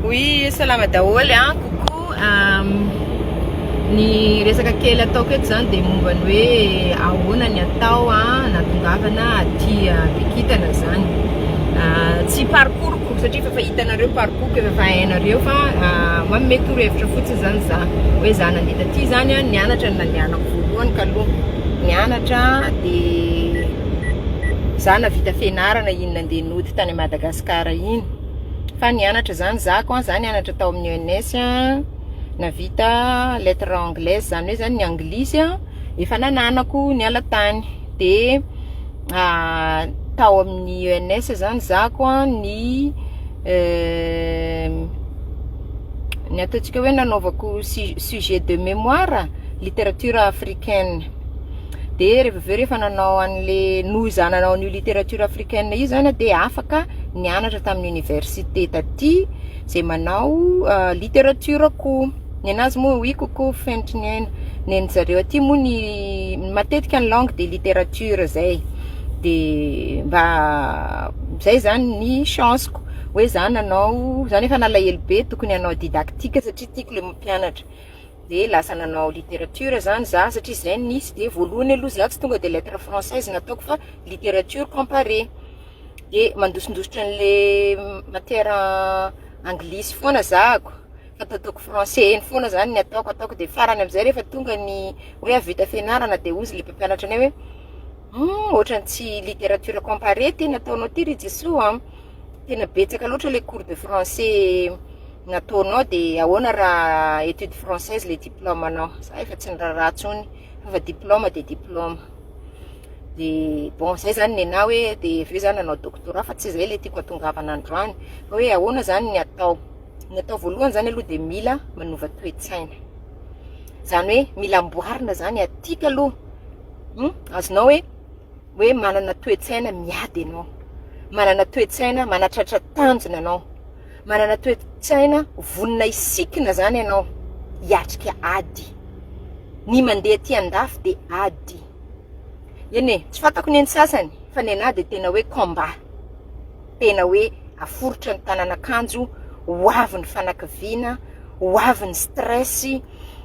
Oui, salama daholo an, coucou. Ny resaka kely ataoko eto zany dia momba ny hoe ahoana ny atao an, nahatongavana aty Bekintana zany. Tsy parcours-ko satria efa hitanareo parcours-ko, efa hainareo fa manome torohevitra fotsiny zany za. Hoe za nandeha taty zany an, nianatra no nandehanako voalohany kaloha. Nianatra dia za nahavita fianarana iny nandeha nody tany Madagascar iny. Fa nianatra zany za ko, za nianatra tao amin'ny ENS navita lettre anglaise, zany hoe zany ny anglisy efa nananako niala tany, de tao amin'ny ENS zany za ko ny ny ataontsika hoe nanaovako sujet de mémoire littérature africaine, de rehefa avy eo rehefa nanao an'le noho za nanao an'io littérature africaine io zany de afaka nianatra tamin'ny université taty zay manao littérature koa, ny anazy moa oui coucou fenitry ny aina, ny an'ny zareo aty moa ny matetika ny langue de littérature zay, de mba zay zany ny chance-ko hoe za nanao, za nefa nalahelo be tokony hanao didactique satria tiako le mampianatra, de lasa nanao littérature zany za satria zay no nisy, de voalohany aloha za tsy tonga de lettre française nataoko fa littérature comparée, de mandosindositra an'le matière anglisy foana zahako fa ataoko français eny foana zany ny ataoko ataoko, de farany amizay rehefa tonga ny hoe hahavita fianarana de hozy le mpampianatra anay hoe ohatrany tsy littérature comparée ty nataonao ty ry Jesoa a, tena betsaka loatra le cours de français nataonao, de ahoana raha étude française le diplôme anao, za efa tsy niraharaha intsony fa diplôme de diplôme, de bon zay zany ny anahy hoe de avy eo za nanao doctorat fa tsy zay le tiako hatongavana androany fa hoe ahoana zany ny atao, ny atao voalohany zany aloha de mila manova toe-tsaina, zany hoe mila amboarina zany atika aloha, azonao hoe hoe manana toe-tsaina miady ianao, manana toe-tsaina manatratra tanjona ianao, manana toe-tsaina vonona hisikina zany ianao hiatrika ady, ny mandeha aty andafy de ady, eny e, tsy fantako ny an'ny sasany fa ny anahy de tena hoe combat, tena hoe aforitra ny tanan'akanjo, ho avy ny fanakiviana, ho avy ny stress,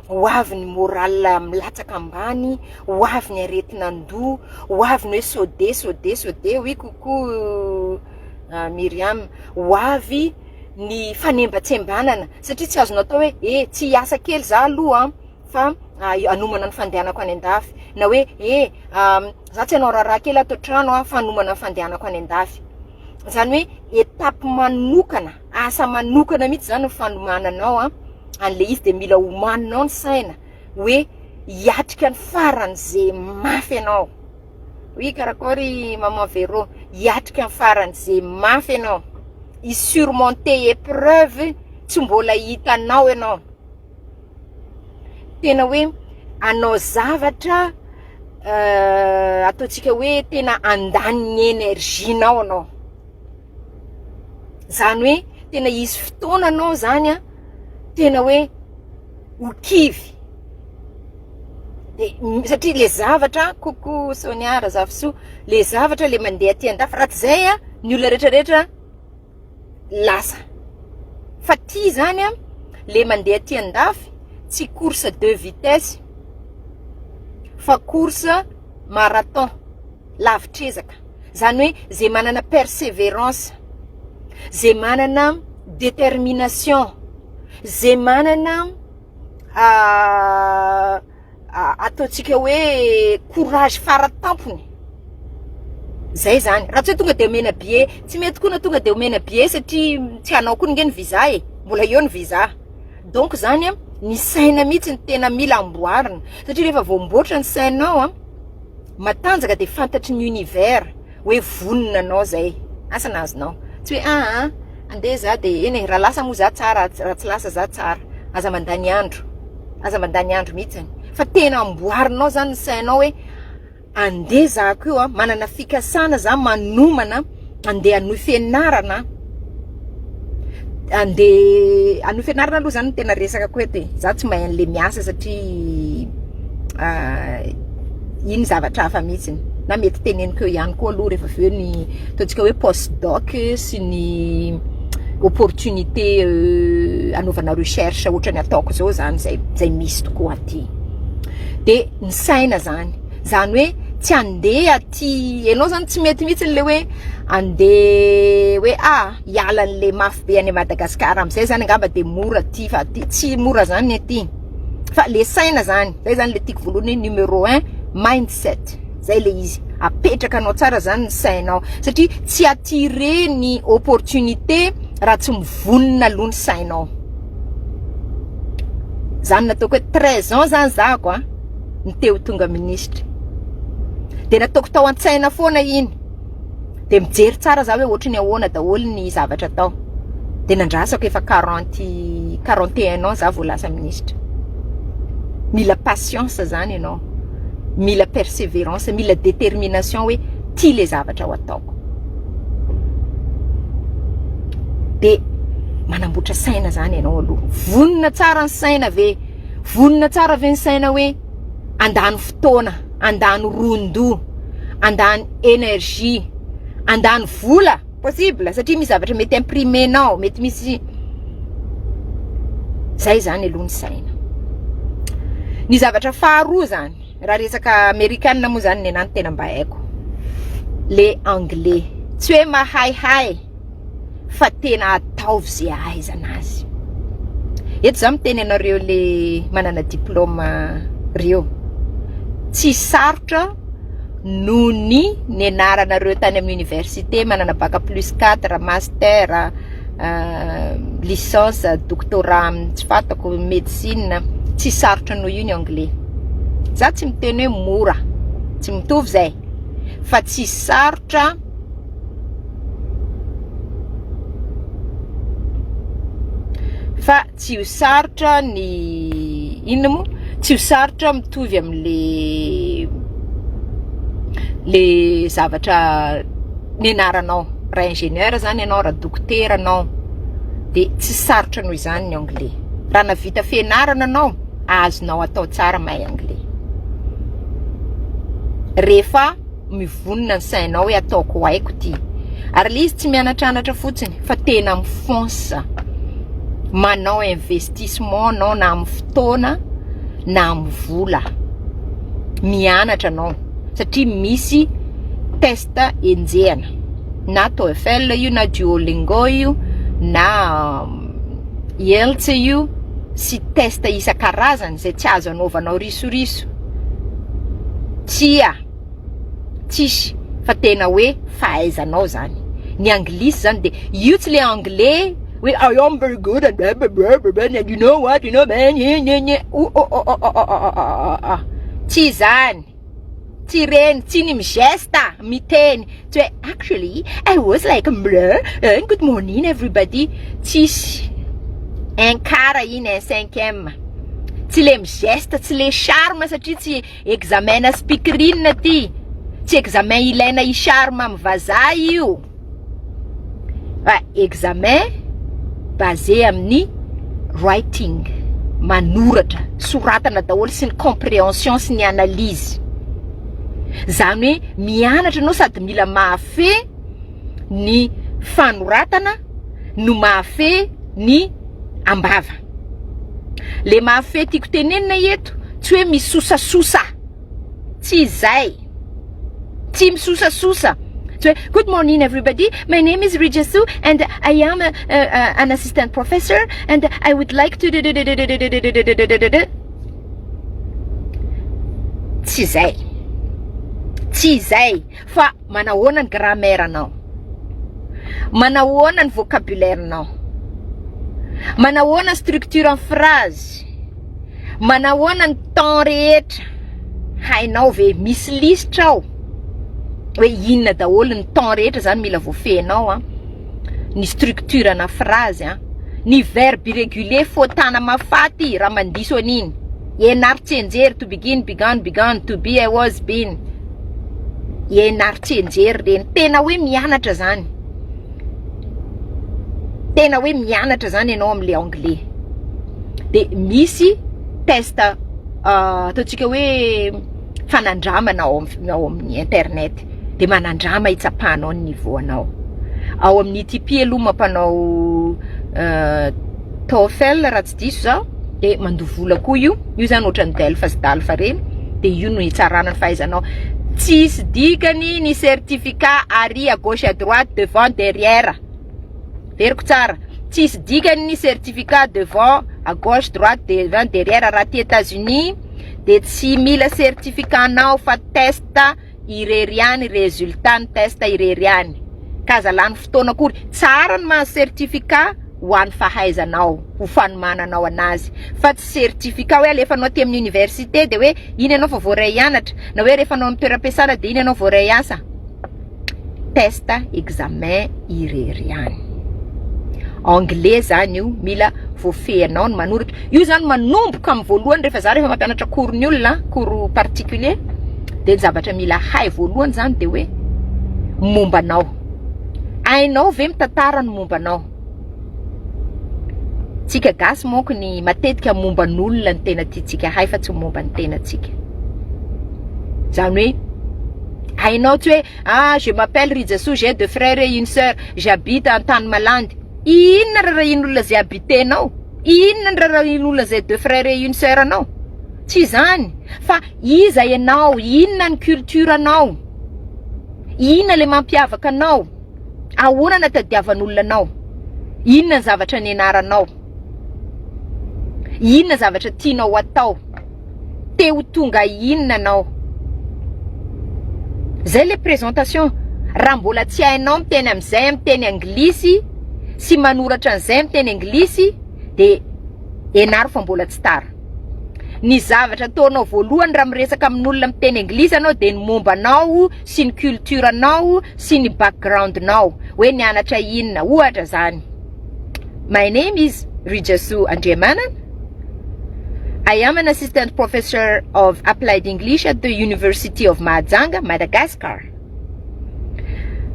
ho avy ny moral milatsaka ambany, ho avy ny aretin'andoha, ho avy ny hoe sode sode sode, oui coucou Myriam, ho avy ny fanembatsembanana satria tsy azonao atao hoe eh tsy hiasa kely za aloha an fa hanomana ny fandehanako any an-dafy, na hoe eh za tsy hanao raharaha kely ato an-trano an fa hanomana ny fandehanako any an-dafy, zany hoe étape manokana, asa manokana mihitsy zany ny fanomananao an an'le izy de mila omaninao ny saina hoe hiatrika ny faran'ze mafy ianao. Oui karakôry maman Vero, hiatrika ny faran'ze mafy ianao, hi surmonter épreuve tsy mbola hitanao ianao, tena hoe hanao zavatra ataontsika hoe tena handany ny énergie-nao anao, zany hoe tena hisy fotoana anao zany an, tena hoe ho kivy, de satria le zavatra, coucou Sonia Razafisoa, le zavatra le mandeha aty andafy, raha tsy zay an, ny olona rehetrarehetra lasa, fa ty zany an, le mandeha aty andafy tsy course de vitesse fa course marathon, lavitr'ezaka, zany hoe ze manana perseverance, ze manana détermination, ze manana ataontsika hoe courage faratampony, zay zany, raha tsy hoe tonga de omena billet, tsy mety koa na tonga de omena billet satria tsy hanao koa nge ny visa e, mbola eo ny visa, donc zany an ny saina mihitsy no tena mila amboarina satria rehefa voamboatra ny sainao an, matanjaka de fantatry ny univers hoe vonona anao zay, asa na azonao, tsy hoe aa andeha za de eny e, raha lasa moa za tsara, raha tsy lasa za tsara, aza mandany andro, aza mandany andro mihitsiny, fa tena amboarinao zany ny sainao hoe andeha za ko io an, manana fikasana za manomana andeha hanohy fianarana, andeha hanohy fianarana aloha zany no tena resakako eto e, za tsy mahay an'le miasa satria iny zavatra hafa mihitsiny, na mety teneniko eo ihany koa aloha rehefa avy eo ny ataontsika hoe post doc sy ny opportunité. anaovana recherche ohatrany ataoko zao zany zay zay misy tokoa aty. De ny saina zany, zany hoe tsy andeha aty, enao zany tsy mety mihitsy le hoe andeha hoe ah hiala an'le mafy be any Madagasikara amizay zany angamba de mora aty fa aty tsy mora zany ny aty fa le saina zany, zay zany le tiako voalohany hoe numéro un mindset, zay le izy, apetraka anao tsara zany ny sainao satria tsy attirer ny opportunité raha tsy mivonona aloha ny sainao. Zany nataoko hoe 13 ans zany zahako a ny te ho tonga minisitra, de nataoko tao an-tsaina foana iny, de mijery tsara za hoe ohatry ny ahoana daholo ny zavatra atao, de nandrasako efa 40 41 ans za vao lasa minisitra. Mila patience zany ianao, mila persévérance, mila détermination hoe ty le zavatra ho ataoko. De manamboatra saina zany ianao aloha, vonona tsara ny saina ve? Vonona tsara ve ny saina hoe andany fotoana, andany ron-doha, andany énergie, andany vola possible satria misy zavatra mety imprimenao, mety misy zay zany aloha ny saina. Ny zavatra faharoa zany, raha resaka amerikana moa zany ny anah tena mba haiko, le anglais, tsy hoe mahaihay fa tena ataovy ze ahaizana azy. Eto za miteny anareo le manana diplôme reo, tsy sarotra noho ny nianaranareo tany amin'ny université, manana bac plus 4, master, licence, doctorat amin'ny tsy fantako, médecine, tsy sarotra noho io ny anglais. Za tsy miteny hoe mora, tsy mitovy zay, fa tsy sarotra fa tsy ho sarotra ny inona moa tsy ho sarotra mitovy amin'le le zavatra nianaranao raha ingénieur zany ianao raha dokotera anao de tsy sarotra noho izany ny anglais raha navita fianarana anao azonao atao tsara mahay anglais rehefa mivonona ny sainao hoe ataoko haiko ty ary le izy tsy mianatranatra fotsiny fa tena mifonce manao investissement anao na amin'ny fotoana na amin'ny vola mianatra anao satria misy test enjehana na TOEFL io na Duolingo io na IELTS io sy test isan-karazany izay tsy azo anaovanao risoriso tsia tsisy fa tena hoe fahaizanao zany ny anglisy zany de io tsy le anglais hoe I am very good and blah blah blah blah blah and you know what you know man nye nye nye oh oh oh oh oh oh oh oh tsy zany tsy reny tsy ny migeste miteny tsy hoe actually I was like bleu and good morning everybody tsisy un quart iny un cinquième tsy le migeste tsy le charme satria tsy Examen na speakerine ty, tsy examen ilaina hi charme amin'ny vazaha io fa examen basé amin'ny writing, manoratra, soratana daholo sy ny comprehension sy ny analyse. Zany hoe mianatra anao sady mila mahafehy ny fanoratana no mahafehy ny ambava. Le mahafehy tiako tenenina eto tsy hoe misosasosa, tsy izay, tsy misosasosa, tsy hoe good morning everybody, my name is Rijasoa and I am an assistant professor and I would like to tsy izay, tsy izay fa manahoana ny grammaire-nao, manahoana ny vocabulaire-nao, manahoana structure ny phrase, manahoana ny temps rehetra, hainao ve, misy lisitra ao hoe inona daholo ny temps rehetra zany mila voafehinao an, ny structure na phrase an, ny verbe irrégulier fotana mafaty raha mandiso an'iny, ianaro tsianjery to begin, began, begun, to be, I was, been, ianaro tsianjery reny, tena hoe mianatra zany, tena hoe mianatra zany ianao amin'le anglais, de misy test ataontsika hoe fanandramana ao ao amin'ny internet, de manandrama hitsapanao ny niveau anao, ao amin'ny ITP aloha mampanao. TOEFL raha tsy diso zaho, de mandoa vola koa io. Io zany ohatran'ny DELF sy DALF reny, de io no hitsarana ny fahaizanao. Tsisy dikany ny certificat ary à gauche, à droite, devant, derrière. Veriko tsara, tsisy dikany ny certificat devant, à gauche, droite, devant, derrière. Raha ty États-Unis de tsy mila certificat anao fa test irery ihany, résultat ny test irery ihany. Ka aza lany fotoana akory. Tsara ny mahazo certificat ho an'ny fahaizanao, ho fanomananao anazy, fa tsy certificat hoe alefanao aty amin'ny université de hoe iny ianao fa voaray hianatra, na hoe rehefa anao amin'ny toeram-piasana de iny ianao voaray asa. Test, examen irery ihany. Anglais zany io, mila voafehinao ny manoratra io zany manomboka amin'ny voalohany. Rehefa za, rehefa mampianatra cours ny olona, cours particulier, de ny zavatra mila hay voalohany zany de hoe mombanao. Hainao ve mitantara ny mombanao? Tsika gasy monko ny matetika momban'olona ny tena tiantsika hay fa tsy momba ny tenatsika. Zany hoe hainao tsy hoe: "Ah, je m'appelle Rijasoa, j'ai deux frères et une sœur, j'habite Antanimalandy." Inona raha in'olona zay habitenao? Inona ny raha in'olona zay deux frères et une sœur anao? Tsy zany fa iza ianao, inona ny culture anao, inona le mampiavaka anao, ahoana na tadiavan'olona anao, inona ny zavatra nianaranao, inona zavatra tianao atao, te ho tonga inona anao. Zay le présentation. Raha mbola tsy hainao miteny am'izay amin'ny teny anglisy sy manoratra an'izay amin'ny teny anglisy, de enaro fa mbola tsy tara. Ny zavatra ataonao voalohany raha miresaka amin'olona miteny anglisy anao de ny mombanao sy ny culture anao sy ny backgroundnao, hoe nianatra inona. Ohatra zany: "My name is Rijasoa Andriamanana. I am an assistant professor of applied English at the University of Mahajanga, Madagascar.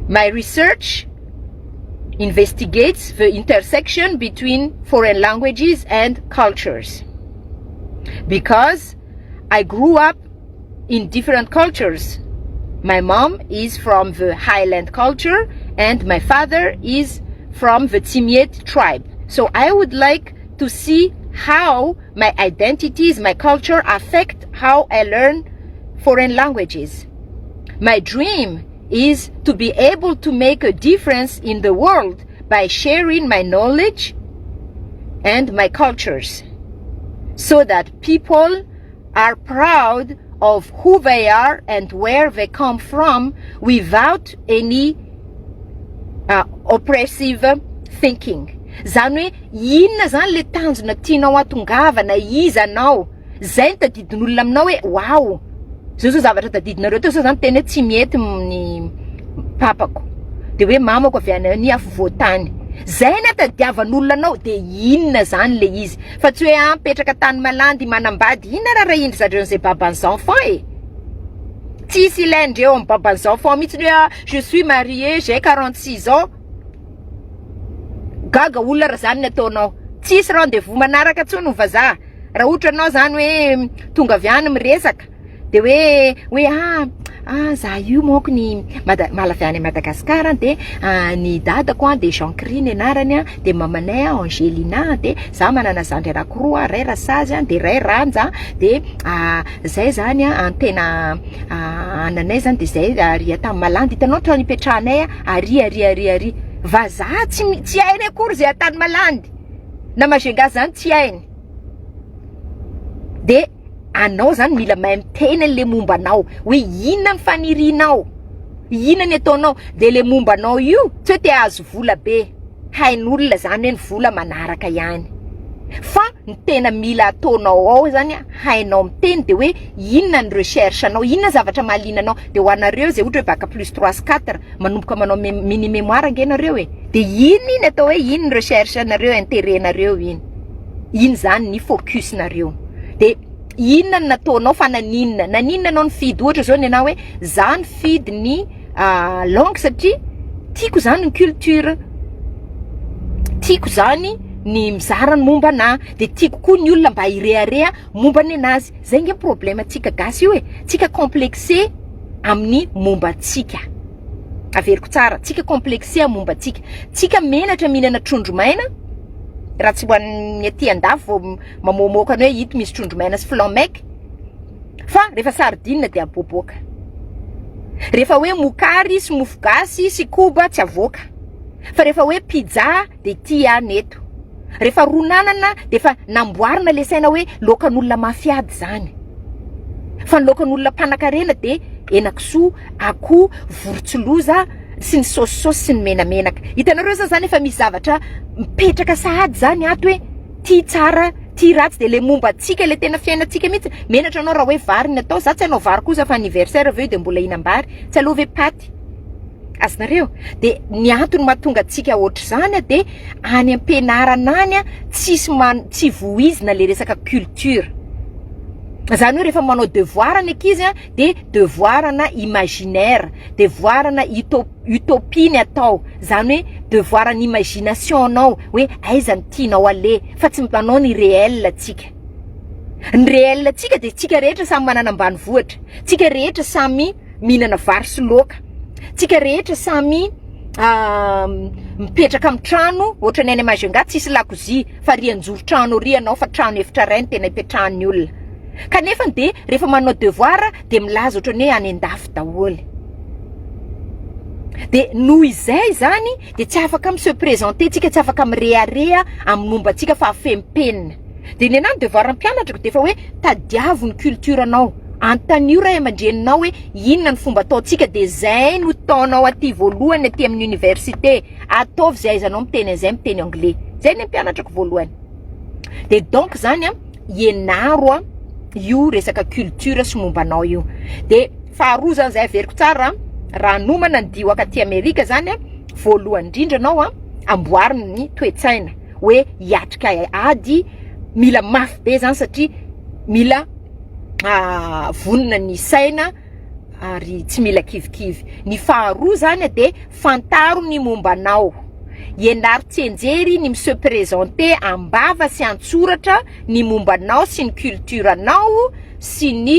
My research investigates the intersection between foreign languages and cultures. Because I grew up in different cultures. My mom is from the Highland culture and my father is from the Tsimihety tribe. So I would like to see how my identities, my culture affect how I learn foreign languages. My dream is to be able to make a difference in the world by sharing my knowledge and my cultures so that people are proud of who they are and where they come from without any oppressive thinking." Zany hoe inona zany le tanjona tianao atongavana, iza anao, zay ny tadidin'olona aminao hoe wow. Zao zao zavatra tadidinareo teo zao zany tena hoe tsy mety ny papako, de hoe mamako avy any ny afovoantany, zay ny atadiavan'olona anao. De inona zany le izy, fa tsy hoe ampetraka tany malandy, manambady, inona raha raha indry zareo an'izay baban'ny enfant e. Tsisy ilaindreo amin'ny baban'ny enfant mihitsy ny hoe: "Ah, je suis marié, j'ai 46 ans." Gaga olona raha zany ny ataonao. Tsisy rendez-vous manaraka ntsony ny vazaha raha ohatra anao zany hoe tonga avy any miresaka de hoe ah za io monko ny mala avy any Madagasikara, de ny dadako a de Jean Cri ny anarany a, de mamanay a Angelina, de za manana zandry anankiroa, ray Rasazy a, de ray Ranja, de zay zany a antena ananay zany, de zay ary atamy malandy hitanao trano ipetrahanay a, ary ary ary ary. Vazaha tsy hainy akory zay atany malandy na Majunga zany, tsy hainy. De anao zany mila mahay miteny an'le momba anao, hoe inona ny fanirinao, inona ny ataonao. De le momba anao io tsy hoe te hahazo vola be, hain'olona zany hoe ny vola manaraka ihany, fa ny tena mila ataonao ao zany a hainao miteny de hoe inona ny recherche anao, inona zavatra mahaliana anao. De ho anareo zay ohatra hoe bac plus trois sy quatre, manomboka manao mini mémoire ange nareo e, de iny iny atao hoe iny ny recherche nareo, intérêt nareo iny, iny zany ny focus nareo. De inona ny nataonao fa naninona, naninona anao ny fidy? Ohatra zao ny anao hoe za ny fidy ny langue satria tiako zany ny culture, tiako zany ny mizara ny momba ana, de tiako koa ny olona mba hirehareha momba ny anazy. Zay nge problème atsika gasy io e, tsika complexé amin'ny momba atsika. Averiko tsara, tsika complexé amin'ny momba atsika. Tsika menatra mihinana trondro maina. Raha tsy ho an'ny aty andafy vao mamoamoaka ny hoe ito misy trondro maina sy flan mec. Fa rehefa sardine dia aboaboaka. Rehefa hoe mokary sy mofo gasy sy koba tsy avoaka. Fa rehefa hoe pizza dia ity ihany eto. Rehefa ron'anana dia efa namboarina le saina hoe laokan'olona mafiady zany. Fa ny laokan'olona mpanakarena dia henakisoa, akoho, vorontsiloza sy ny saosisaosy sy ny menamenaka. Hitanareo zany zany efa misy zavatra mipetraka sahady zany ato hoe tia tsara, tia ratsy dia le momba antsika le tena fiainantsika mihitsy. Menatra anao raha hoe vary ny atao, za tsy hanao vary kosa fa anniversaire avy eo dia mbola hihinam-bary. Tsy aleo ve paty? Azonareo? Dia ny antony mahatonga antsika ohatr'izany dia any am-pianarana any tsisy man- tsy voizina le resaka culture. Zany hoe rehefa manao devoir ny ankizy dia devoir na imaginaire, devoir na uto- utopie ny atao. Zany hoe devoir ny imagination nao hoe aiza ny tianao aleha fa tsy manao ny réel tsika. Ny réel tsika dia tsika rehetra samy manana ambanivohitra, tsika rehetra samy mihinana vary sy laoka. Tsika rehetra samy mipetraka amin'ny trano ohatran'ny any Majunga tsisy lakozia fa ry anjoron-trano ry ianao fa trano efitra iray no tena ipetrahan'ny olona. Kanefa dia rehefa manao devoir dia milaza ohatran'ny hoe any an-dafy daholo. Dia noho izay izany dia tsy afaka mi se présenter tsika, tsy afaka mirehareha amin'ny momba antsika fa afempenina. Dia ny anahy ny devoir mpianatra dia efa hoe tadiavo ny culture anao. Antanio ray aman-dreninao hoe inona ny fomba ataontsika dia zay no taonao aty voalohany aty amin'ny université. Ataovy zay ahaizanao miteny an'izay miteny anglais. Zay ny ampianatrako voalohany. Dia donc zany an, ianaro an io resaka culture sy momba anao io. Dia faharoa zany zay averiko tsara an, raha hanomana ny dia ho akaty Amerika zany an, voalohany indrindra anao an, amboarina ny toe-tsaina hoe hiatrika ady mila mafy be zany satria mila vonona ny saina ary tsy mila kivikivy. Ny faharoa zany dia fantaro ny momba anao. Ianaro tsianjery ny mi-se présenter am-bava sy an-tsoratra ny momba anao sy ny culture anao sy ny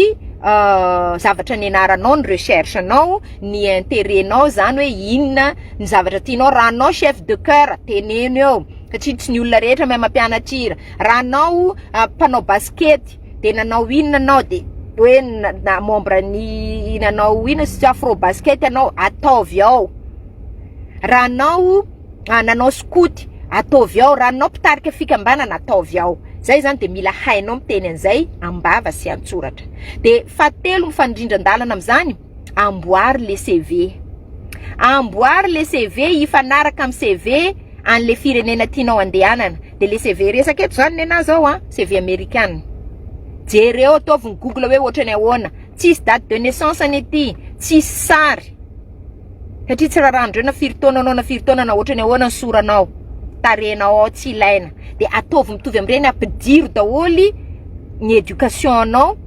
zavatra nianaranao, ny recherche anao, ny intérêt nao zany hoe inona ny zavatra tianao. Raha anao chef de chœur, teneno eo satria tsy ny olona rehetra mahay mampianatra hira. Raha anao mpanao basikety de nanao inona anao de hoe na membre ny nanao inona sy afro basket anao ataovy ao. Raha anao nanao skoty ataovy ao, raha anao mpitarika fikambanana ataovy ao. Zay zany de mila hainao miteny an'izay am-bava sy an-tsoratra. De fahatelo mifanindrindran-dalana amin'izany, amboary le CV. Amboary le CV hifanaraka amin'ny CV an'le firenena tianao andehanana. De le CV resaka eto zany nenahy zao an, CV amerikana. Jereo ataovy ny google hoe ohatrany ahoana. Tsisy date de naissance any aty, tsisy sary. Satria tsy rarahan-dreo na firy taona anao na firy taona na ohatrany ahoana ny soranao, tarehinao ao tsy ilaina. De ataovy mitovy amin'ireny, ampidiro daholo ny éducation anao,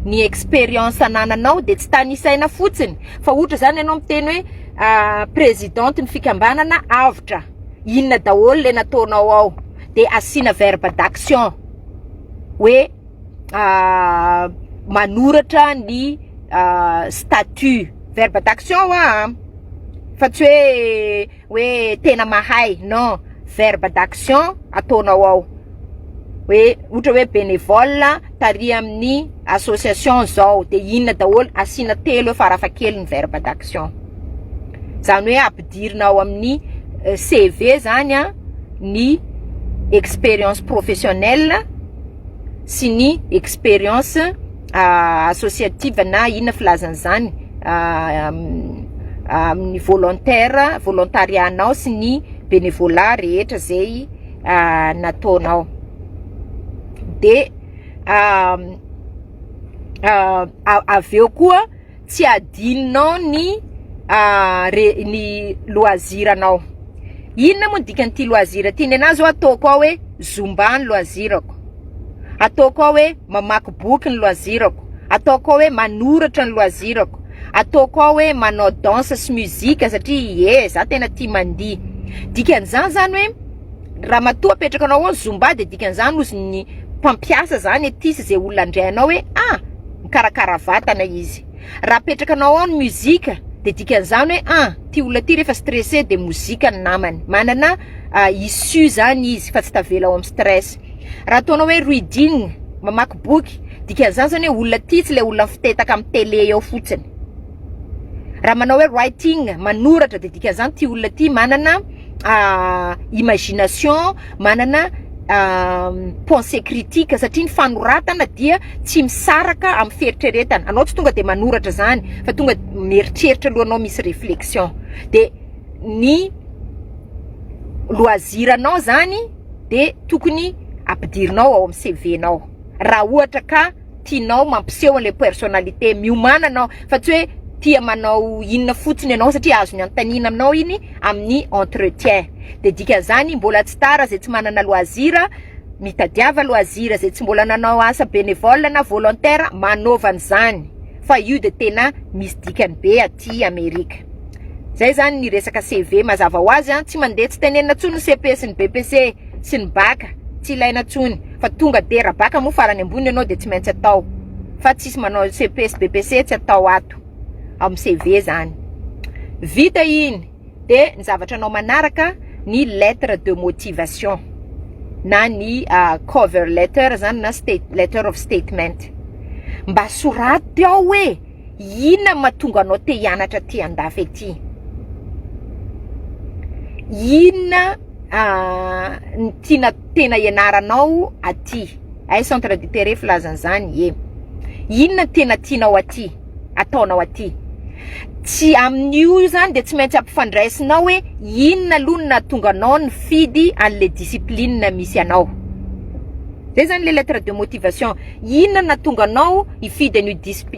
ny expérience anananao de tsy tanisaina fotsiny. Fa ohatra zany ianao miteny hoe présidente ny fikambanana avotra, inona daholo le nataonao ao, de asiana verbe d'action hoe manoratra ny statut, verbe d'action hoa fa tsy hoe hoe tena mahay, non, verbe d'action ataonao ao hoe ohatra hoe bénévole tary amin'ny association zao de inona daholo, asiana telo eo farafahakeliny verbe d'action. Zany hoe ampidirina ao amin'ny CV zany an ny expérience professionnelle sy ny expérience associative na inona filazan'izany amin'ny volontaire, volontariat nao sy ny bénévolat rehetra zay nataonao. De avy eo koa tsy adinonao ny re- ny loisir anao. Inona moa ny dikan'ity loisir ity? Ny anahy zao ataoko ao hoe zumba ny loisir-ko, ataoko ao hoe mamaky boky ny loisir-ko, ataoko ao hoe manoratra ny loisir-ko, ataoko ao hoe manao danse sy musique satria ie za tena tia mandihy. Dikan'izany zany hoe raha matoa apetrakanao ao ny zumba de dikan'izany ozy ny mpampiasa zany aty sy zay olona andray anao hoe ah mikarakara vatana izy. Raha apetrakanao ao ny musique. De dikan'izany hoe ah, ty olona ty rehefa stressé de mozika ny namany, manana issue zany izy fa tsy tavela ao amin'ny stress. Raha ataonao hoe reading, mamaky boky, dikan'izany zany hoe olona ty tsy le olona mifitetaka amin'ny télé eo fotsiny. Raha manao hoe writing, manoratra, de dikan'izany ty olona ty manana imagination, manana pensée critique, satria ny fanoratana dia tsy misaraka amin'ny fieritreretana. Anao tsy tonga de manoratra zany fa tonga mieritreritra aloha anao, misy réflexion. De ny loisir anao zany de tokony ampidirinao ao amin'ny CV-nao raha ohatra ka tianao mampiseho an'le personnalité miomana anao, fa tsy hoe tia manao inona fotsiny ianao, satria azony anontaniana aminao iny amin'ny entretien. De dikan'izany mbola tsy tara zay tsy manana loisir, mitadiava loisir. Zay tsy mbola nanao asa bénévole na volontaire, manaovany zany, fa io de tena misy dikany be aty Amerika. Zay zany ny resaka CV. Mazava ho azy a, tsy mandeha tsy tenenina ntsony ny CP sy ny BEPC sy ny bac, tsy ilaina ntsony fa tonga de raha bac moa farany ambony ianao de tsy maintsy atao, fa tsisy manao CP sy BEPC tsy atao ato amin'ny CV zany. Vita iny, de ny zavatra anao manaraka ny lettre de motivation na ny cover letter zany na state letter of statement. Mba soraty ao hoe inona mahatonga anao te hianatra aty andafy aty, inona ny tiana tena ianaranao aty ay, centre d'intérêt filazan'izany e, inona tena tianao aty, ataonao aty. Tsy amin'io zany de tsy maintsy ampifandraisinao hoe inona aloha no nahatonga anao ny fidy an'le discipline misy anao. Zay zany le lettre de motivation: inona nahatonga anao hifidy an'io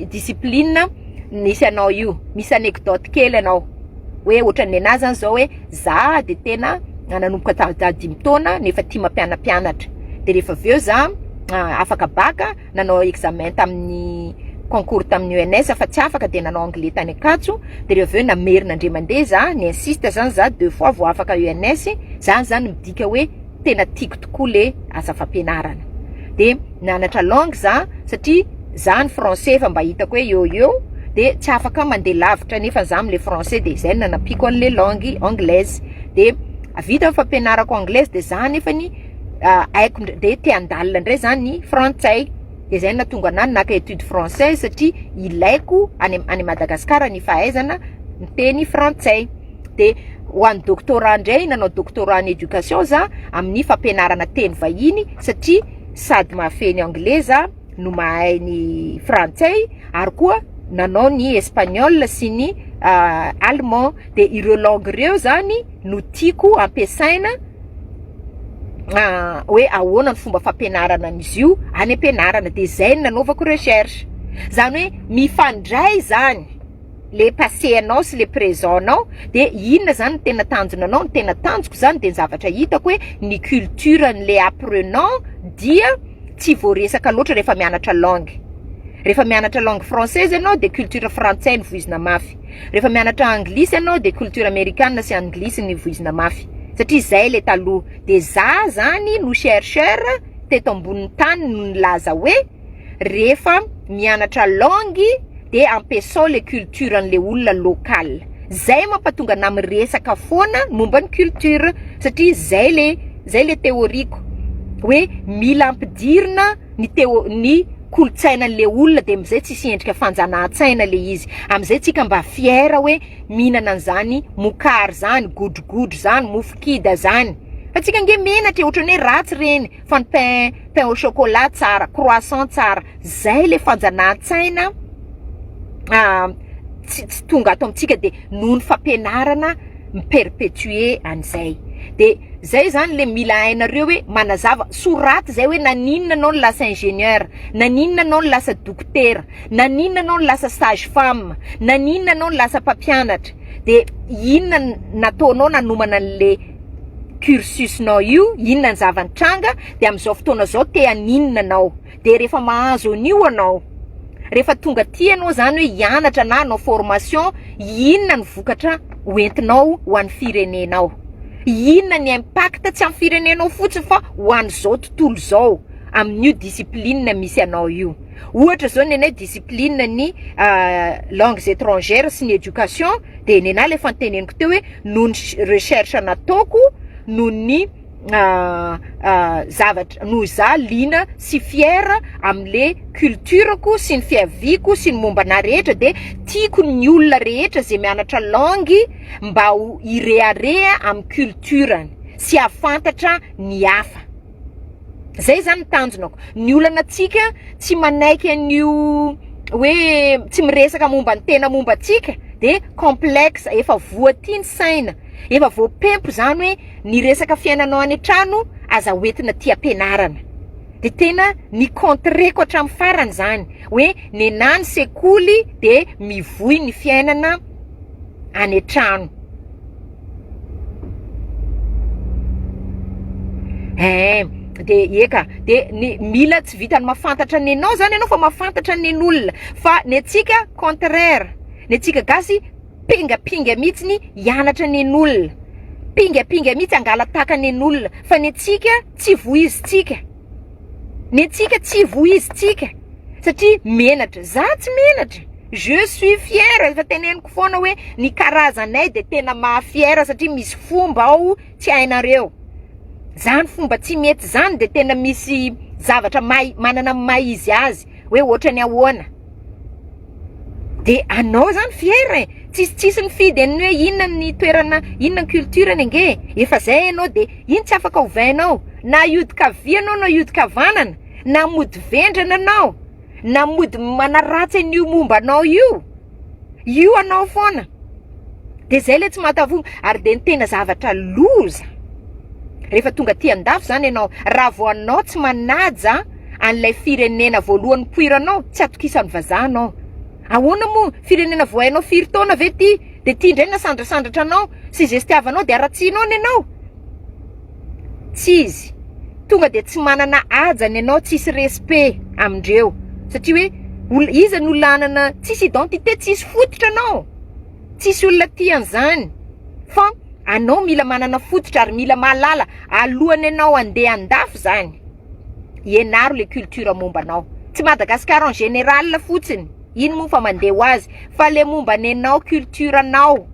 discipline misy anao io. Misy anecdote kely anao hoe ohatran'ny anahy zany zao hoe za de tena nanomboka ta 5 taona nefa tia mampianapianatra, de rehefa avy eo za afaka bac, nanao examen tamin'ny concours tamin'ny ENS fa tsy afaka, de nanao anglais tany Ankatso, de rehefa avy eo namerina indray mandeha za, ni insiste zany za deux fois vao afaka ENS. Zany zany midika hoe tena tiako tokoa le asa fampianarana. De nianatra langue za satria za ny français efa mba hitako hoe eo eo de tsy afaka mandeha lavitra nefa za am'le français, de zay nanampiko an'le langue anglaise. De vita ny fampianarako anglaise, de za nefany haiko de te handalina indray zany ny frantsay, de zay nahatonga anahy naka étude française satria ilaiko any Madagasikara ny fahaizana miteny frantsay. De ho an'ny doctorat indray, nanao doctorat en éducation za amin'ny fampianarana teny vahiny, satria sady mahafehy ny anglais za no mahay ny frantsay, ary koa nanao ny espagnol sy ny allemand. De ireo langue ireo zany no tiako ampiasaina hoe ahoana ny fomba fampianarana an'izy io any am-pianarana, de zay no nanaovako recherche. Zany hoe mifandray zany le passé anao sy le présent anao. De inona zany ny tena tanjona anao? Ny tena tanjoko zany de ny zavatra hitako hoe ny culture n'le apprenant dia tsy voaresaka loatra rehefa mianatra langue. Rehefa mianatra langue française ianao de culture frantsay ny voizina mafy, rehefa mianatra anglisy ianao de culture amerikana sy anglisy ny voizina mafy, satria zay le taloha. De za zany no chercheur teto ambonin'ny tany no nilaza hoe rehefa mianatra langue de ampiasao le culture an'le olona local. Zay mampatonga ana miresaka foana momba ny culture, satria zay le théorieko hoe mila ampidirina ny teo ny kolotsainan'le olona, de amizay tsisy endrika fanjanahan-tsaina le izy. Amizay tsika mba fiera hoe mihinana an'izany mokary zany, godrogodro zany, mofo kida zany, fa tsika nge menatra ohatrany hoe ratsy reny, fa ny pain au chocolat tsara, croissant tsara. Zay le fanjanahan-tsaina tsy tonga ato amintsika, de noho ny fampianarana miperpétuer an'izay. De zay zany le mila hainareo hoe manazava, soraty zay hoe naninona anao no lasa ingénieur, naninona anao no lasa dokotera, naninona anao no lasa sage femme, naninona anao no lasa mpampianatra, de inona nataonao nanomana an'le cursusnao io, inona ny zava-nitranga, de am'izao fotoana zao te haninona anao. De rehefa mahazo an'io anao, rehefa tonga ty anao zany hoe hianatra na hanao formation, inona ny vokatra hoentinao ho an'ny firenenao, inona ny impact tsy amin'ny firenenao fotsiny fa ho an'izao tontolo zao. amin'io discipline misy anao io. Ohatra zao nenay discipline ny langues étrangères sy ny éducation de nenah le efa noteneniko teo hoe noho ny recherche nataoko noho ny zavatra noho za liana sy fier amle culture-ko sy ny fiaviako sy ny momba anah rehetra de tiako ny olona rehetra ze mianatra langue mba ho hirehareha amin'ny culture-ny sy hahafantatra ny hafa. Zay zany ny tanjonako. Ny olana antsika tsy manaiky an'io hoe tsy miresaka momba ny tena momba antsika de complexe, efa voa aty ny saina, efa voapempo zany hoe ny resaka fiainanao any an-trano aza hoentina aty am-pianarana. De tena ni contre-ko hatramin'ny farany zany hoe nenà ny sekoly de mivoy ny fiainana any an-trano. Eeh de eka de ny mila tsy vitan'ny mahafantatra ny anao zany ianao fa mahafantatra ny an'olona fa ny antsika contraire ny antsika gasy pingapinga mihitsy hianatra ny an'olona pingapinga mihitsy hangalataka ny an'olona fa ny antsika tsy voizintsika ny antsika tsy voizintsika satria menatra za tsy menatra je suis fière efa teneniko foana hoe ny karazanay de tena maha fière satria misy fomba ao tsy hainareo zany fomba tsy mety zany de tena misy zavatra mahay manana ny maha izy azy hoe ohatrany ahoana de anao zany fier e tsisy tsisy mifidy an'ny hoe inona ny toerana inona ny culture-ny ange efa zay ianao de iny tsy afaka ovainao na hiodin-kavia anao na hiodin-kavanana na mody vendrana anao na mody manaratsy an'io momba anao io io anao foana de zay le tsy mahatavonga ary de ny tena zavatra loza rehefa tonga aty andafy zany ianao raha vao anao tsy manaja an'ilay firenena voalohany nipoiranao tsy atokisan'ny vazaha anao ahoana moa firenena vao hainao firy taona ve ty de ty indray nasandrasandratra anao sy zestiavanao de haratsianao ny anao tsy izy tonga de tsy manana hajany ianao tsisy respect amindreo satria hoe olona iza no olona hanana tsisy identité tsisy fototra anao tsisy olona tia an'izany fa anao mila manana fototra ary mila mahalala alohan'ny ianao andeha andafy zany ianaro le culture momba anao tsy Madagascar en général fotsiny iny moa fa mandeha ho azy fa le momba ny anao culture anao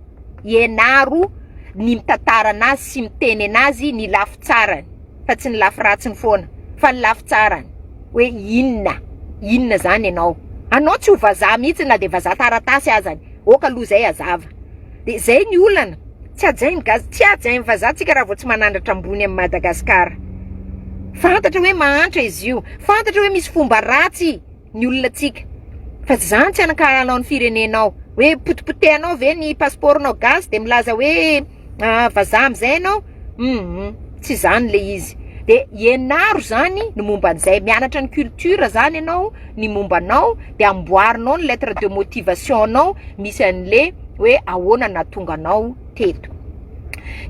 ianaro ny mitantara anazy sy miteny anazy ny lafy tsarany fa tsy ny lafy ratsiny foana fa ny lafy tsarany hoe inona inona zany ianao anao tsy ho vazaha mihitsy na de vazaha taratasy azany oka aloha zay azava de zay ny olana tsy hajainy gasy tsy hajainy vazaha tsika raha vao tsy manandratra ambony amin'i Madagasikara fantatra hoe mahantra izy io fantatra hoe misy fomba ratsy ny olona tsika fa tsy zany tsy anakahalanao ny firenenao hoe potipotehanao ve ny passeport-nao gasy de milaza hoe ah, vazaha amizay ianao hum tsy zany le izy de ianaro zany ny momba an'izay mianatra ny culture zany ianao ny momba anao de amboarinao ny lettre de motivation anao misy an'le hoe ahoana nahatonga anao teto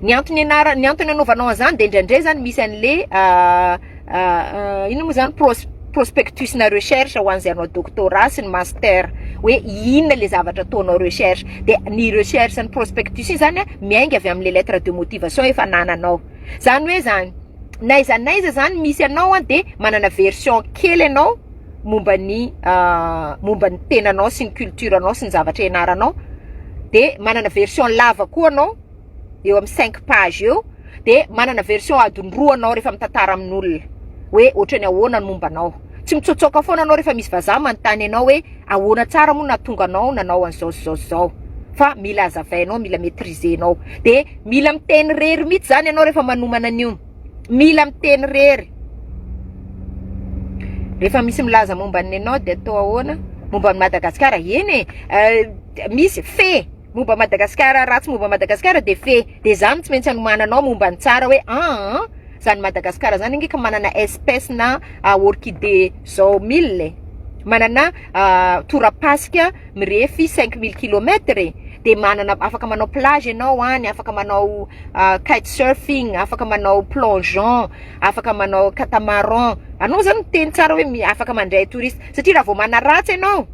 ny antony anara ny antony anaovanao an'izany de indraindray zany misy an'le inona moa zany prospectus na recherche ho an'izay hanao doctorat sy ny master hoe inona le zavatra ataonao recherche de ny recherche ny prospectus iny zany a miainga avy amin'le lettre de motivation efa anananao zany hoe zany n'aiza n'aiza zany misy anao a de manana version kely ianao momba ny momba ny tenanao sy ny culture anao sy ny zavatra ianaranao de manana version lava koa anao eo amin'ny cinq page eo de manana version adiny roa anao rehefa mitantara amin'olona hoe ohatrany ahoana ny momba anao tsy mitsotsoka foana anao rehefa misy vazaha manontany anao hoe ahoana tsara moa nahatonga anao nanao an'izao sy zao sy zao fa mila azavainao mila maîtriser-nao de mila miteny rery mihitsy zany ianao rehefa manomana an'io mila miteny rery rehefa misy milaza momba ny anao de atao ahoana momba ny Madagasikara eny e misy fe momba Madagasikara ratsy momba Madagasikara de fe de zany tsy maintsy anomananao momba ny tsara hoe aa zany Madagasikara zany ange ka manana espèce na orchidée zao mille manana torapasika mirefy 5000 kilomètres de manana afaka manao plage ianao any afaka manao kite surfing afaka manao plongeon afaka manao catamaran anao zany miteny tsara hoe afaka mandray touriste satria raha vao manaratsy ianao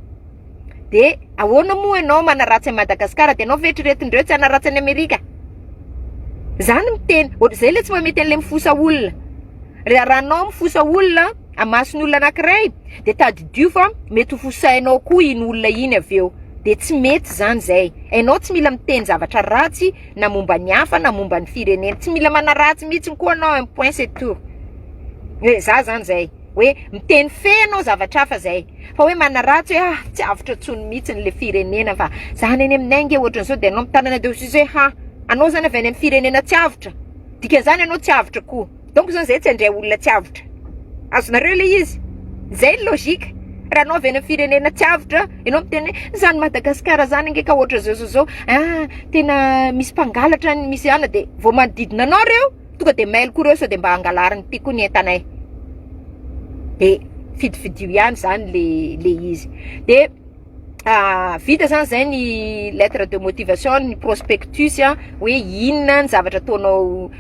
de ahoana moa ianao manaratsy an'i Madagasikara de ianao vetriretindreo tsy hanaratsy any Amerika zany miteny ohatr'izay le tsy mahamety an'le mifosa olona raha anao mifosa olona amason'ny olona anankiray de tadidio fa mety ho fosainao koa iny olona iny avy eo, de tsy mety zany zay. Enao tsy mila miteny zavatra ratsy na momba ny hafa na momba ny firenena, tsy mila manaratsy mihitsy koa anao, un point c'est tout. Hoe za zany zay, hoe miteny fe anao zavatra hafa zay, fa hoe manaratsy hoe ah tsy avotra intsony mihitsy le firenena fa zany eny aminay nge ohatran'izao, de anao mitanana de ozy hoe ha anao zany avy any amin'ny firenena tsy avotra, dikan'izany anao tsy avotra koa. Donc zany zay tsy handray olona tsy avotra. Azonareo le izy? Zay ny logique. Raha anao avy any amin'ny firenena tsy avotra, ianao miteny hoe zany Madagasikara zany ange ka ohatra zao zao zao, ah tena misy mpangalatra any, misy ana, de vao manodidina anao reo, tonga de mail koa reo sao de mba hangalariny ty koa ny entanay. De fidifidio ihany zany le izy. De vita zany zay ny lettre de motivation, ny prospectus a, hoe inona ny zavatra ataonao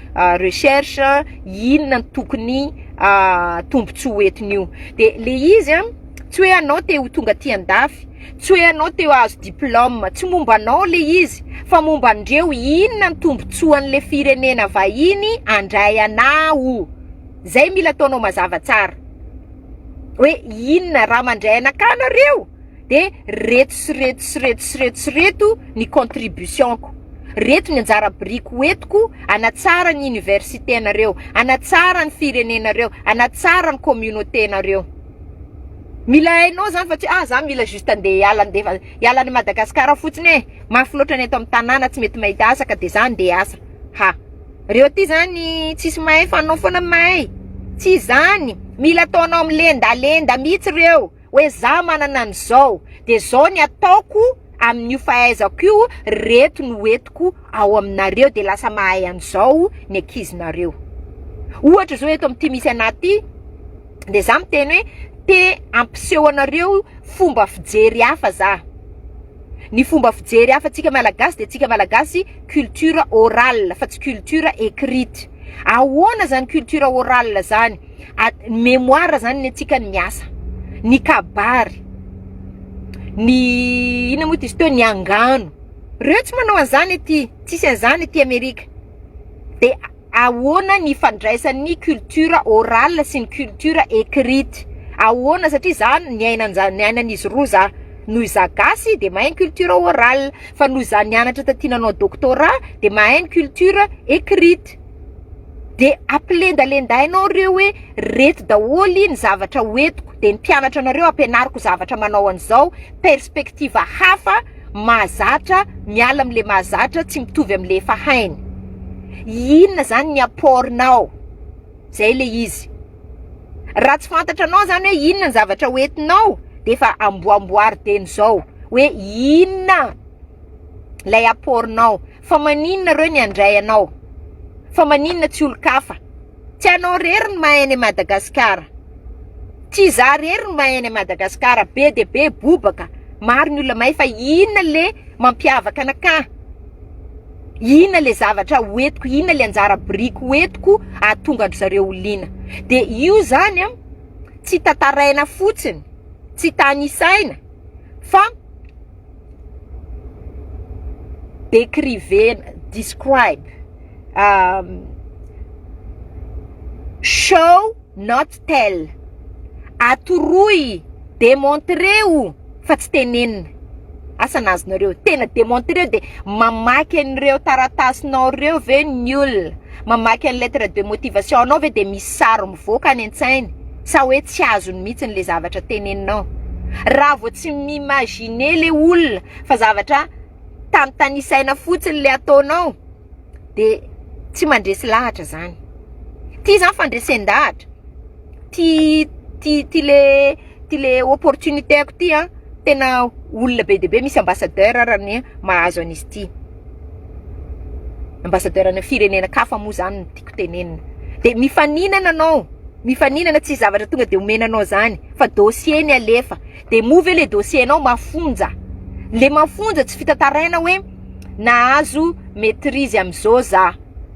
recherche, inona ny tokony tombontsoa hoentin'io. De le izy a, tsy hoe anao te ho tonga aty andafy, tsy hoe anao te ho azo diplôme, tsy momba anao le izy, fa momba andreo inona ny tombontsoan'le firenena vahiny andray anao. Zay mila ataonao mazava tsara. Hoe inona raha mandray anakahy nareo, de reto sy reto sy reto sy reto sy reto ny contribution-ko, reto ny anjara biriky hoentiko anatsara ny université nareo, anatsara ny firenenareo, anatsara ny communauté nareo. Mila hainao zany fa tsy ah za mila juste andeha hiala, andefa hiala any Madagasikara fotsiny e, mafy loatra ny eto amin'ny tanàna, tsy mety mahita asa ka de za andeha hiasa. Ha. Reo aty zany tsisy mahay fa anao foana mahay. Tsy zany, mila ataonao milendalenda mihitsy reo hoe za manana an'izao de zao ny ataoko amin'io fahaizako io, reto no hoentiko ao aminareo de lasa mahay an'izao ny ankizinareo. Ohatra zao eto amin'ity misy anah ty de za miteny hoe te hampiseho anareo fomba fijery hafa za. Ny fomba fijery hafa antsika malagasy de tsika malagasy culture orale fa tsy culture écrite. Ahoana zany culture orale zany? Mémoire zany ny antsika ny miasa, ny kabary, ny inona moa ty izy teo, ny angano. Reo tsy manao an'izany aty, tsisy an'izany aty Amerika. De ahoana ny ifandraisan'ny culture orale sy ny culture écrite? Ahoana? Satria za niaina an'izany, niaina an'izy roa za. Noho izaho gasy de mahay ny culture orale, fa noho izaho nianatra taty nanao doctorat de mahay ny culture écrite. De ampilendalendainao reo hoe reto daholo ny zavatra hoentiko, de ny mpianatra anareo ampianariko zavatra manao an'izao, perspective hafa mahazatra, miala am'le mahazatra, tsy mitovy am'le efa hainy. Inona zany ny apport-nao? Zay le izy. Raha tsy fantatra anao zany hoe inona ny zavatra hoentinao, de efa amboamboary deny zao hoe inona lay apport-nao, fa maninona reo ny andray anao, fa maninona tsy olon-kafa. Tsy anao rery ny mahay any Madagasikara, tsy za rery ny mahay any Madagasikara, be de be bobaka, maro ny olona mahay, fa inona le mampiavaka anakahy? Inona le zavatra hoentiko, inona le anjara biriky hoentiko ahatonga andry zareo ho liana? De io zany a, tsy tantaraina fotsiny, tsy tanisaina, fa décrivena, describe, show not tell, atoroy, démontreo fa tsy tenenina. Asa nazonareo, tena démontreo de mamaky an'ireo taratasinao reo ve ny olona, mamaky an'ny lettre de motivation anao ve de misy sary mivoaka any an-tsainy, sa hoe tsy azony mihitsy le zavatra teneninao. Raha vao tsy mi-imaginer le olona fa zavatra tanitanisaina fotsiny le ataonao, de tsy mandresy lahatra zany. Ty zany fandresen-dahatra, ty ty ty le ty le opportunité ako ty a, tena olona be dia be, misy ambassadeur raha ny mahazo an'izy ty, ambassadeur ny firenena kafa moa zany no tiako tenenina. De mifaninana anao, mifaninana, tsy zavatra tonga de omenanao zany fa dossier ny alefa. De moa ve le dossier nao mafonja? Le mafonja tsy fitantaraina hoe nahazo maîtrise am'izao za,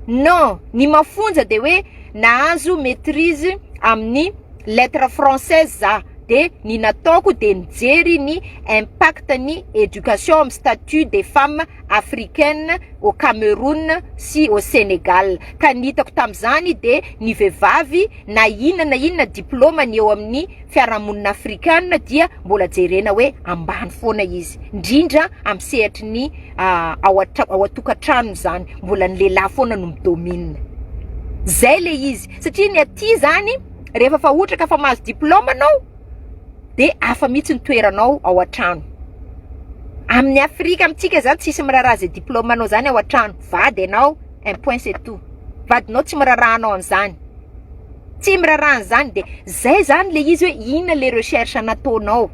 non, ny mafonja de hoe nahazo maîtrise amin'ny lettre française za. De ny nataoko de nijery ny impact ny éducation amin'ny statut des femmes africaines au Cameroun sy au Sénégal. Ka ny hitako tamin'izany de ny vehivavy, na inona na inona diplôme ny eo amin'ny fiarahamonina afrikana, dia mbola jerena hoe ambany foana izy, indrindra amin'ny sehatry ny ao an-tokantranony zany. Mbola ny lehilahy foana no midomine zay le izy, satria ny aty zany, rehefa fa ohatra ka fa mahazo diplôme anao, de afa mihitsy ny toeranao ao an-trano. Amin'ny Afrika amintsika zany, tsisy miraharaha zay diplôme anao zany ao an-trano. Vady ianao, un point, c'est tout. Vadinao tsy miraharaha anao an'izany, tsy miraharaha an'izany. De zay zany le izy hoe inona le recherche nataonao,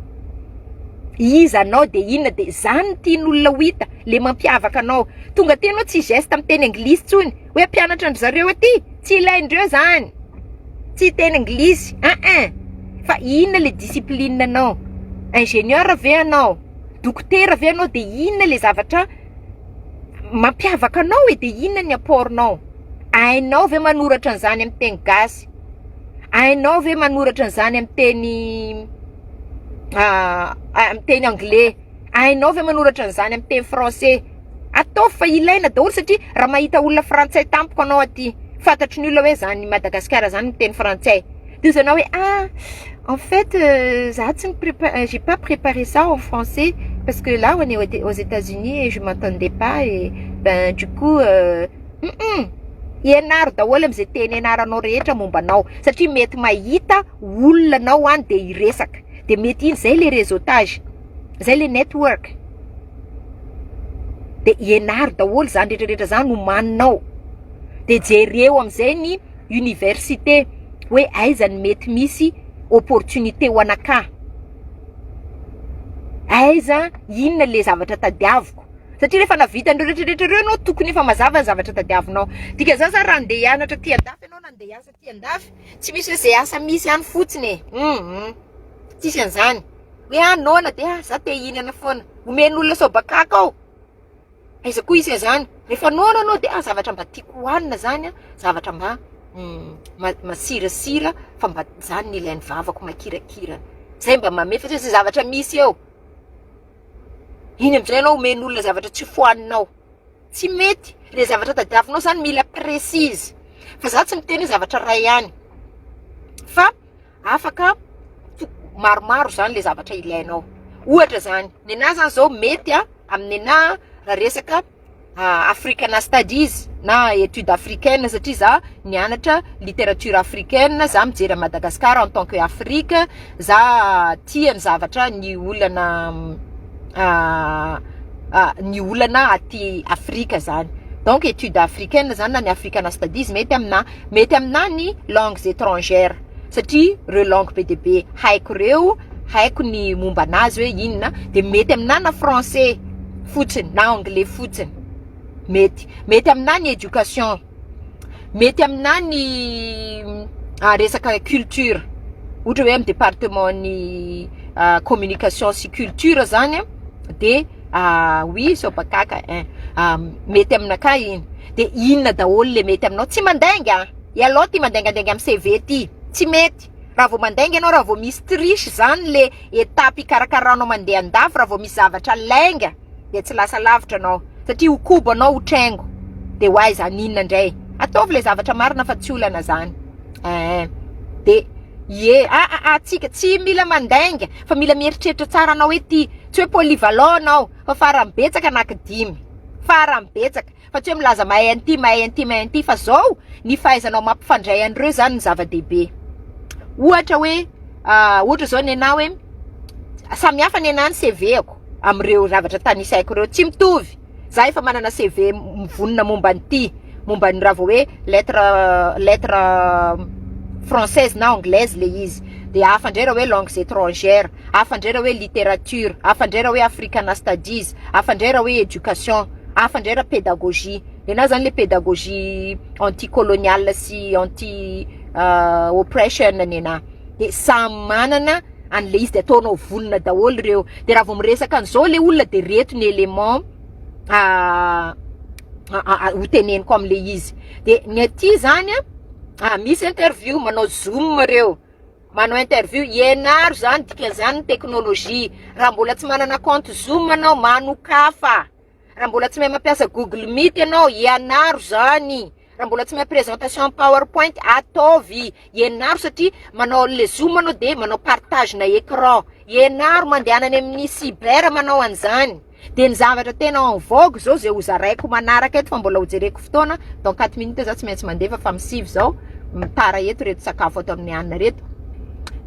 iza anao, de inona, de zany ny tian'olona ho hita, le mampiavaka anao. Tonga ty anao, tsy geste amin'ny teny anglisy tsony hoe ampianatra andry zareo aty, tsy ilaindreo zany, tsy teny anglisy un fa inona le discipline anao? Ingénieur ve anao? Dokotera ve anao? De inona le zavatra mampiavaka anao e? De inona ny apportinao? Hainao ve manoratra an'izany amin'ny teny gasy? Hainao ve manoratra an'izany amin'ny teny anglais? Hainao ve manoratra an'izany amin'ny teny français? Ataovy fa ilaina daholo, satria raha mahita olona frantsay tampoka anao aty, fantatry ny olona hoe zany Madagasikara zany miteny frantsay, de izy anao hoe: "Ah, en fait, za tsy j'ai pas préparé ça en français parce que là on est aux États-Unis et je m'attendais pas et ben du coup Ianaro daholo am'izay teny ianaranao rehetra momba anao, satria mety mahita olona anao any de hiresaka, de mety iny zay le réseautage zay, le network. De ianaro daholo zany rehetrarehetra zany homaninao, de jereo am'izay ny université hoe aiza ny mety misy opportunité ho anakahy, aiza, inona le zavatra tadiaviko, satria rehefa navita an'ireo rehetrarehetra reo anao, tokony efa mazava ny zavatra tadiavinao. Dika zany zany, raha andeha hianatra ty andafy ianao na andeha hiasa ty andafy, tsy misy hoe zay asa misy any fotsiny e. Tsisy an'izany hoe anona de ah, za te hihinana foana, omen'olona sobakaka ao, aiza koa isy an'izany. Rehefa noana anao de ah, zavatra mba tiako hohanina zany a, zavatra mba masirasira fa mba zany ny ilain'ny vavako makirakirana zay, mba mame, fa tsy hoe zay zavatra misy eo iny amizay anao omen'olona zavatra tsy fohaninao, tsy mety. Le zavatra tadiavinao zany mila précise, fa za tsy miteny hoe zavatra ray ihany, fa afaka maromaro zany le zavatra ilainao. Ohatra zany ny anahy zany zao, mety a amin'ny anahy raha resaka Africana studies na étude africaine, satria za nianatra littérature africaine, za mijery a Madagascar en tant que Afrique, za tia ny zavatra ny olana aty Afrika zany. Donc étude africaine zany na ny Africana studies mety amina. Mety amina ny langues étrangères, satria reo langue be de be haiko reo, haiko ny momba anazy hoe inona. De mety amina na français fotsiny na anglais fotsiny mety. Mety amina ny éducation, mety amina ny resaka culture, ohatra hoe amy département ny communication sy culture zany a, de oui, sobakaka un mety aminakahy iny. De inona daholo le mety aminao? Tsy mandainga ialao ty, mandaingandainga amy CV ty tsy mety. Raha vao mandainga ianao, raha vao misy triche zany le étape ikarakaranao mandeha andafy, raha vao misy zavatra lainga, de tsy lasa lavitra anao, satria ho kobo anao, ho traingo, de ho aiza aninona indray? Ataovy le zavatra marina fa tsy olana zany. De ie, atsika tsy mila mandainga fa mila mieritreritra tsara anao hoe ty tsy hoe polyvalent anao, fa farany betsaka anaky dimy, farany betsaka, fa tsy hoe milaza mahay an'ity, mahay an'ity, mahay an'ity. Fa zao ny fahaizanao mampifandray an'ireo zany ny zava-dehibe. Ohatra hoe ohatra zao ny anahy, hoe samy hafa ny anahy ny CV-ako am'ireo zavatra tanisaiko ireo, tsy mitovy. Za efa manana CV mivonona momba an'ity, momba ny raha vao hoe lettre française na anglaise le izy, de hafa indray raha hoe langues étrangères, hafa indray raha hoe littérature, hafa indray raha hoe Africana studies, hafa indray raha hoe éducation, hafa indray raha pédagogie. De anahy zany le pédagogie anticoloniale sy anti oppression ny anahy. De samy manana an'le izy, de ataonao vonona daholo ireo. De raha vao miresaka an'izao le olona, de reto ny élément ho teneniko am'le izy. De ny aty zany a, misy interview, manao Zoom reo. Manao interview, ianaro zany dikan'izany ny teknolojia. Raha mbola tsy manana compte Zoom anao, manokafa. Raha mbola tsy mahay mampiasa Google Meet ianao, ianaro zany. Raha mbola tsy mahay présentation PowerPoint, ataovy. Ianaro satria manao le Zoom anao dia manao partage na écran. Ianaro mandehana any amin'ny cyber manao an'izany. Dia ny zavatra tena en vogue zao zay ho zaraiko manaraka eto fa mbola ho jereko fotoana, dans 4 minutes za tsy maintsy mandefa fa misivy zao, mitara eto reto sakafo ato amin'ny hanina reto,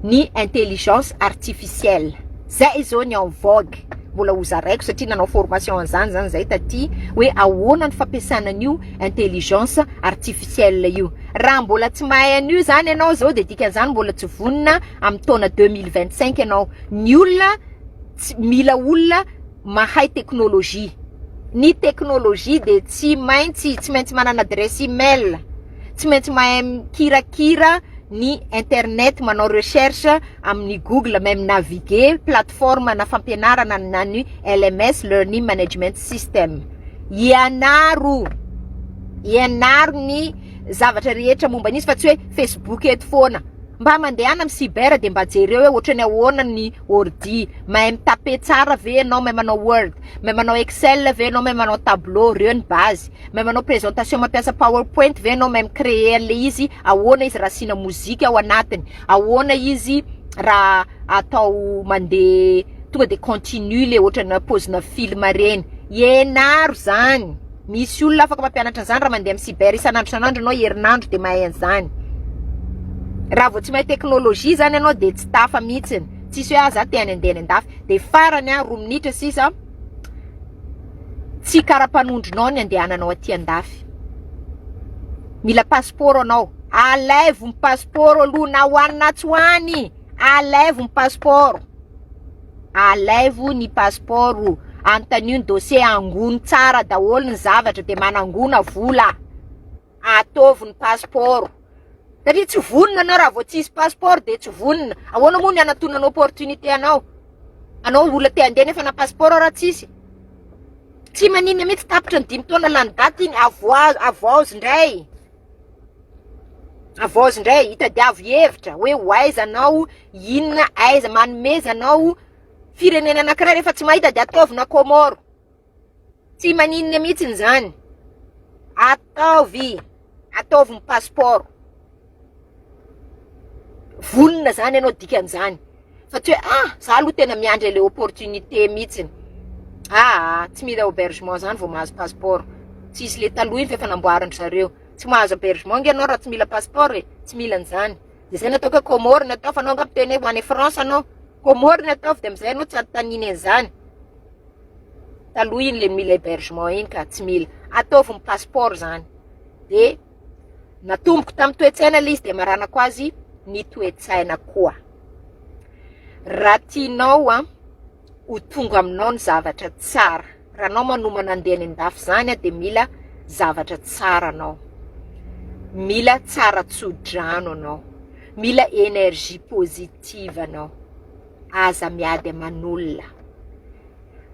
ny intelligence artificielle. Zay zao ny en vogue mbola ho zaraiko satria nanao formation an'izany zany zay taty hoe ahoana ny fampiasana an'io intelligence artificielle io. Raha mbola tsy mahay an'io zany ianao zao dia dikan'izany mbola tsy vonona amin'ny taona 2025 ianao. Ny olona tsy mila olona mahay teknolojia. Ny teknolojia dia tsy maintsy tsy maintsy manana adresse email, tsy maintsy mahay mikirakira ny internet, manao recherche amin'ny google, mahay mi-naviguer plateforme na fampianarana na ny LMS, learning management system. Ianaro, ianaro ny zavatra rehetra momba an'izy fa tsy hoe facebook eto foana. Mba mandehana amin'ny cyber dia mba jereo hoe ohatran'ny ahoana ny ordi, mahay mi-taper tsara ve ianao, mahay manao word, mahay manao excel ve ianao, mahay manao tableau, ireo ny base, mahay manao présentation mampiasa powerpoint ve ianao, mahay mi-créer an'ilay izy, ahoana izy raha asiana mozika ao anatiny, ahoana izy raha atao mandeha tonga dia continu le ohatrana paozina film ireny, ianaro zany, misy olona afaka mampianatra an'izany raha mandeha amin'ny cyber isan'andro isan'andro ianao herinandro dia mahay an'izany. Raha vao tsy mahay teknolojia zany ianao dia tsy tafa mihitsiny, tsisy hoe ah za te handeha any andafy, dia farany ah roa minitra sisa tsy kara-panondronao ny andehananao aty andafy, mila passeport anao, alaivo ny passeport aloha na ho any na tsy ho any, alaivo ny passeport, alaivo ny passeport, anontanio ny dossier, angony tsara daholo ny zavatra dia manangona vola. Ataovy ny passeport. Satria tsy vonona anao raha vao tsisy passeport dia tsy vonona. Ahoana moa ny hanatonana opportunité anao? Anao olona te handeha nefa na passeport raha tsisy. Tsy maninona mihitsy tapitra ny dimy taona lany daty iny, avoazo avoazo indray. Avoazo indray, hitadiavo hevitra hoe ho aiza anao, inona, aiza, manomeza anao firenena anankiray rehefa tsy mahita dia ataovy na Comore. Tsy maninona mihitsy izany. Ataovy, ataovy ny passeport. Vonona zany ianao dikan'izany. Fa tsy hoe ah, za aloha tena miandry ilay opportunité mihitsy. Ah, tsy mila hébergement zany vao mahazo passeport. Tsisy le taloha iny fa efa namboarin-dry zareo. Tsy mahazo hébergement nge ianao raha tsy mila passeport e. Tsy mila an'izany. Dia zay nataoko hoe Comores no atao fa anao angamba miteny hoe ho any France anao. Comores no ataovy dia amin'izay ianao tsy anontaniana an'izany. Taloha iny le mila hébergement iny ka tsy mila. Ataovy ny passeport zany. De natomboko tamin'ny toe-tsaina le izy de maranako azy ny toe-tsaina koa. Raha tianao an ho tonga aminao ny zavatra tsara, raha anao manomana andeha any an-dafy zany an de mila zavatra tsara anao. Mila tsara tso-drano anao. Mila énergie positive anao. Aza miady aman'olona.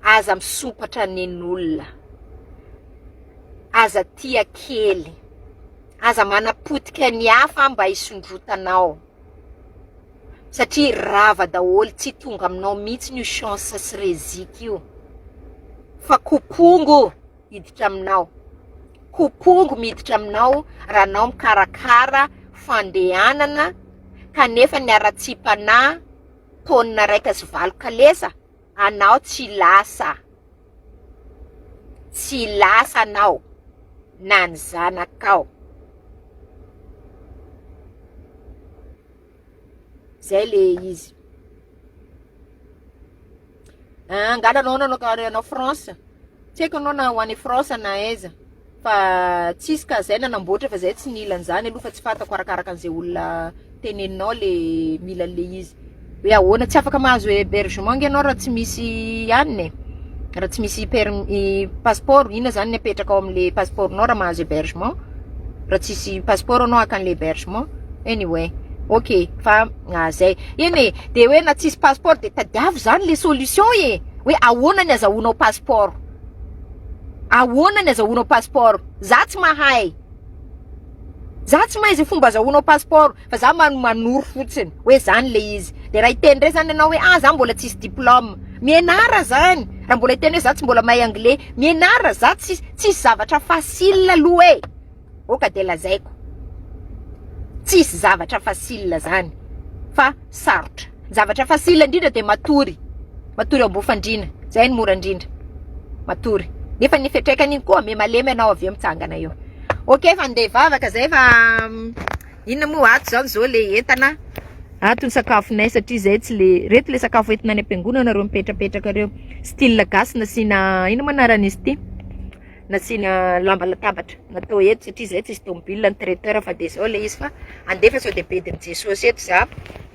Aza misompatra nen'olona. Aza tia kely. Aza manapotika ny hafa mba hisondrotanao. Satria rava daholo, tsy tonga aminao mihitsy io chance sy rezika io. Fa kopongo hiditra aminao. Kopongo miditra aminao raha anao mikarakara fandehanana kanefa ny haratsiam-panahy taonina 108 kalesa anao tsy lasa. Tsy lasa anao na ny zanakao. Zay le izy. Ah, angala anao nanao anao France. Tsy haiko anao na ho any France na aiza. Fa tsisy ka zay nanamboatra fa zay tsy nila an'izany aloha fa tsy fantako arakaraka an'izay olona teneninao le mila an'le izy. Hoe ahoana tsy afaka mahazo hébergement nge anao raha tsy misy anona e. Raha tsy misy permis passeport, inona zany ny apetraka ao amin'le passeport-nao raha mahazo hébergement? Raha tsisy passeport anao haka an'le hébergement. Anyway, ok fa ah, zay. Eny e, de hoe na tsisy passeport de tadiavo zany le solution e. Hoe ahoana ny azahoanao passeport? Ahoana ny azahoanao passeport? Za tsy mahay. Za tsy mahay izay fomba azahoanao passeport fa za manoro fotsiny hoe zany le izy. De raha hiteny ndray zany ianao hoe ah za mbola tsisy diplôme. Mianara zany. Raha mbola hiteny hoe za tsy mbola mahay anglais, mianara za tsisy tsisy zavatra facile aloha e. Oka de lazaiko. Tsisy zavatra facile zany fa sarotra. Zavatra facile indrindra de matory. Matory ambony fandriana. Zay no mora indrindra. Matory. Nefa ny fiantraikany iny koa miha malemy ianao avy eo mitsangana eo. Ok fa andeha hivavaka zay fa inona moa ato zany zao le entana. Ato ny sakafonay satria zay tsy le reto le sakafo entina any am-piangonana reo mipetrapetraka reo. Style gasy nasiana inona moa anaran'izy ity? Nasiana lamba latabatra natao eto satria zay tsisy tomobile ny traiteur fa de zao le izy fa andefa sao de bedin'i Jesosy eto za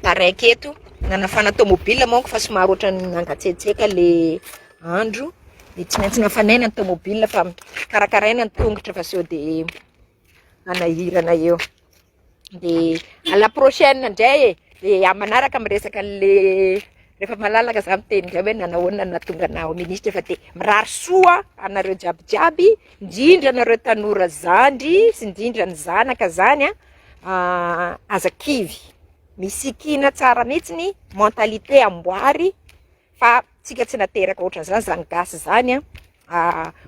taraiky eto. Nanafana tomobile manko fa somary ohatran'ny nangatsiatsiaka le andro de tsy maintsy nafanaina ny tomobile fa karakaraina ny tongotra fa sao de hanahirana eo. De à la prochaine indray e, de amin'ny manaraka miresaka an'le rehefa malalaka za miteny indray hoe nanahoana no nahatonga anah ho ministra fa de mirary soa anareo jiaby jiaby, indrindra anareo tanora zandry sy indrindra ny zanaka zany an, aza kivy, misikina tsara mihitsy ny mentalité amboary fa tsika tsy nateraka ohatran'izany zany gasy zany an,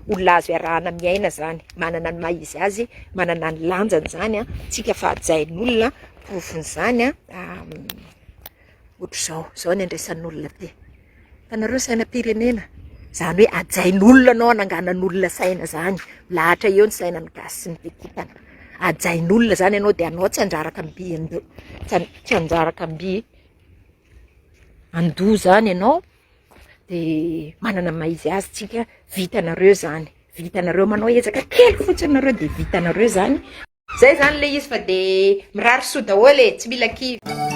olona azo iarahana miaina zany, manana ny maha izy azy, manana ny lanjany zany an, tsika fa hajain'olona, porofon'izany an, ohatr'izao, zao ny andraisan'olona aty, hitanareo sainam-pirenena, zany hoe hajain'olona anao hananganan'olona saina zany, milahatra eo ny sainan'ny gasy sy ny be kintana, hajain'olona zany ianao de anao tsy handraraka mby an-doha, tsy handraraka mby an-doha zany ianao, de manana ny maha izy azy tsika, vitanareo zany, vitanareo manao ezaka kely fotsiny nareo de vitanareo zany. Zay zany le izy fa de mirary soa daholo e, tsy mila kivy.